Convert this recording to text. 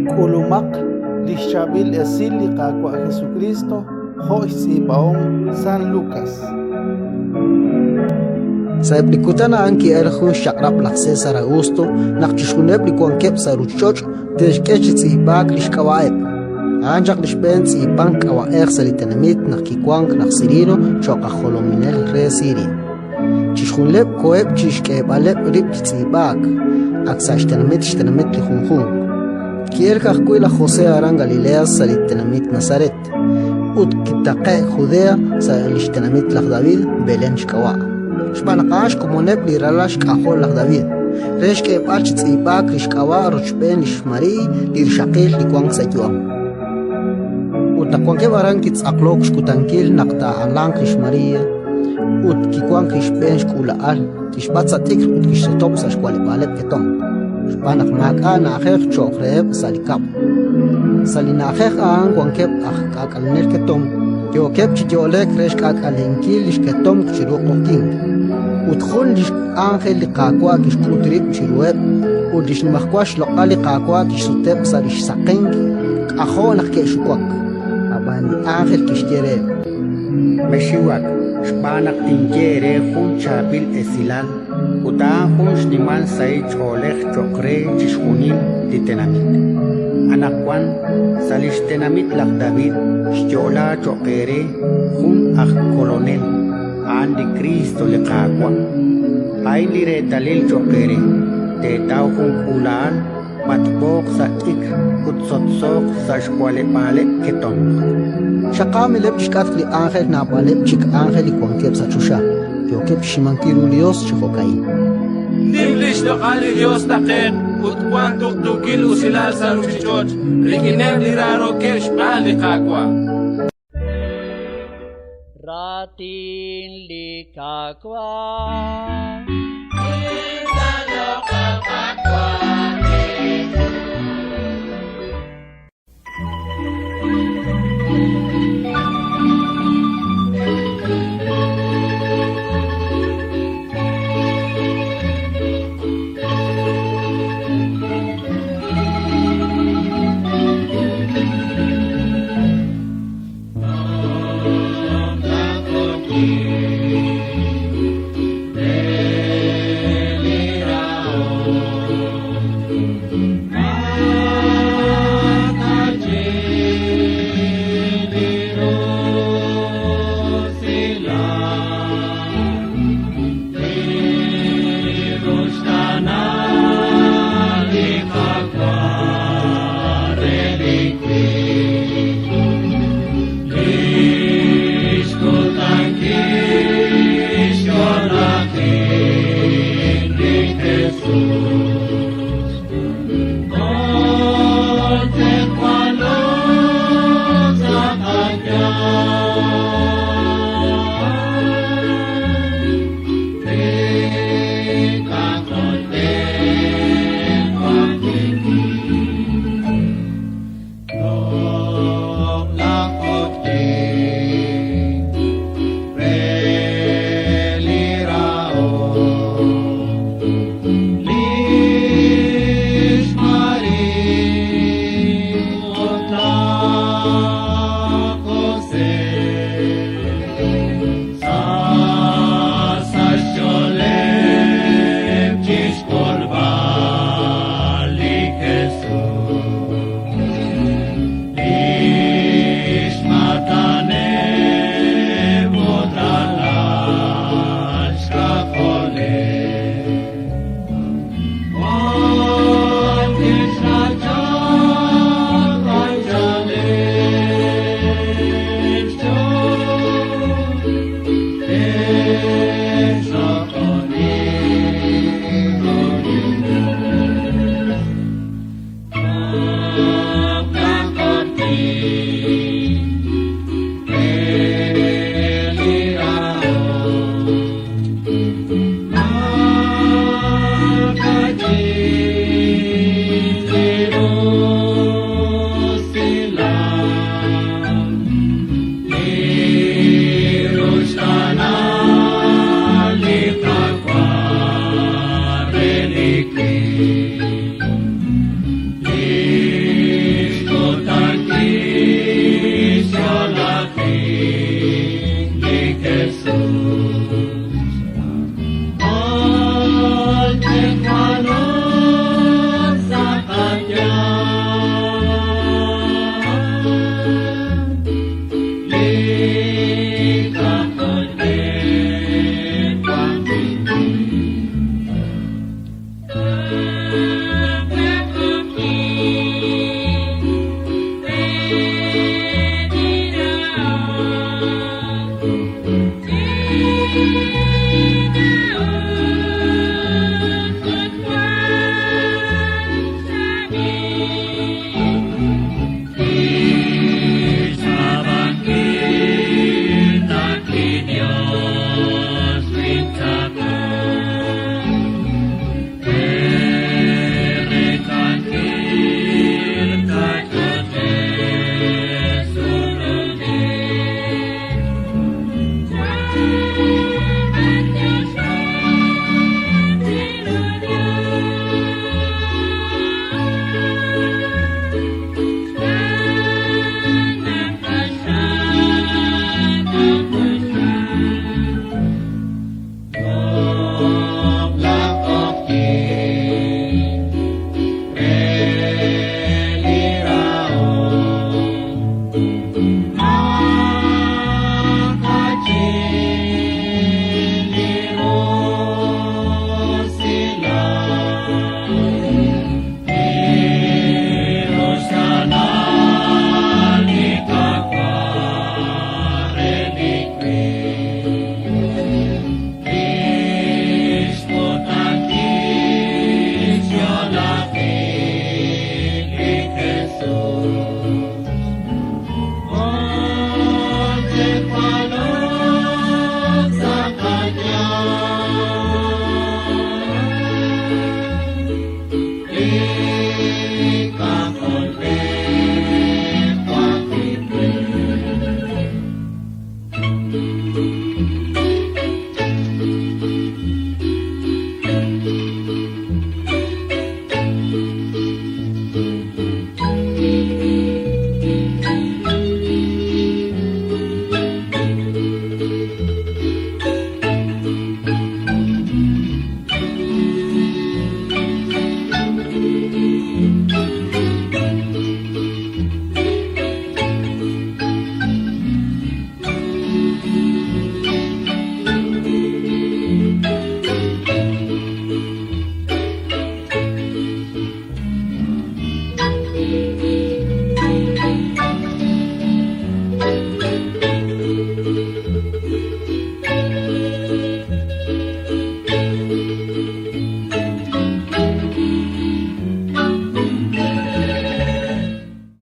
K'ulumaq li xchaab'il esil li Qaawa' Jesukristo jo' xtz'iib'ahom San Lukas. Sa'eb' li kutan a'an ki'elk jun xchaq'rab' laj César Augusto naq chixjunileb' li wankeb' sa' ruuchich'och' te'xk'e chi tz'iib'aak li xk'ab'a'eb'. A'an chaq li xb'een tz'iib'ank k'ab'a'ej sa' li tenamit naq kiwank laj Cirino cho'q aj jolominel re Siria. Chixjunileb' koheb' chi xk'eeb'aleb' rib' chi tz'iib'aak, ak sa' xtenamit xtenamit li junjunq. Ki'elk ajwi' laj José aran Galilea sa' li tenamit Nazaret, ut kitaqe'k Judea sa' li xtenamit laj David, Belén xk'ab'a', xb'aan naq a'an xkomoneb' li ralal xk'ajol laj David, re xk'eeb'al chi tz'iib'aak li xk'ab'a' rochb'een lix Mariiy li rixaqil li wank sa' yu'am. Ut naq wankeb' aran kitz'aqlok xkutankil naq taa'alanq lix María ut kiwank li xb'een xk'uula'al, kixb'at sa' t'ikr ut kixsotob' sa' xwa'leb'aaleb' ketomq, xb'aan naq maak'a' na'ajej cho'q reheb' sa' li kab'l. Sa' li na'ajej a'an wankeb' aj k'aak'alenel ketomq, yookeb' chi yo'lek re xk'aak'alenkil li xketomq chiru q'oqyink. Ut jun li x'ánjel li Qaawa' kixk'ut rib' chiruheb', ut li xnimajwal xloq'al li Qaawa' kixsuteb' sa' li xsaqenk, k'ajo' naq ke'xuwak. Ab'an li ánjel kixye reheb': Mexxiwak, xb'aan naq tinye eere jun chaab'il esilal ut a'an jun xnimal sahil ch'oolej cho'q re chixjunil li tenamit. Anaqwan, sa' li xtenamit laj David xyo'laak cho'q eere jun aj Kolonel, a'an li Kriist li Qaawa'. A'in li reetalil cho'q eere: teetaw jun k'uula'al b'atb'ooq sa' t'ikr ut sotsooq sa' xwa'leb'aaleb' ketomq. Xaqaamileb' chi xk'atq li ánjel naab'aleb' chik ánjel li wankeb' sa' choxa, yookeb' chi xnimankil ru li Yos chi jo'ka'in. Nim li xloq'al li Yos taqe'q ut wank tuqtuukil usilal sa' ruuchich'och' rik'ineb' li raarookeb' xb'aan li Qaawa'. Raatin li Qaawa'.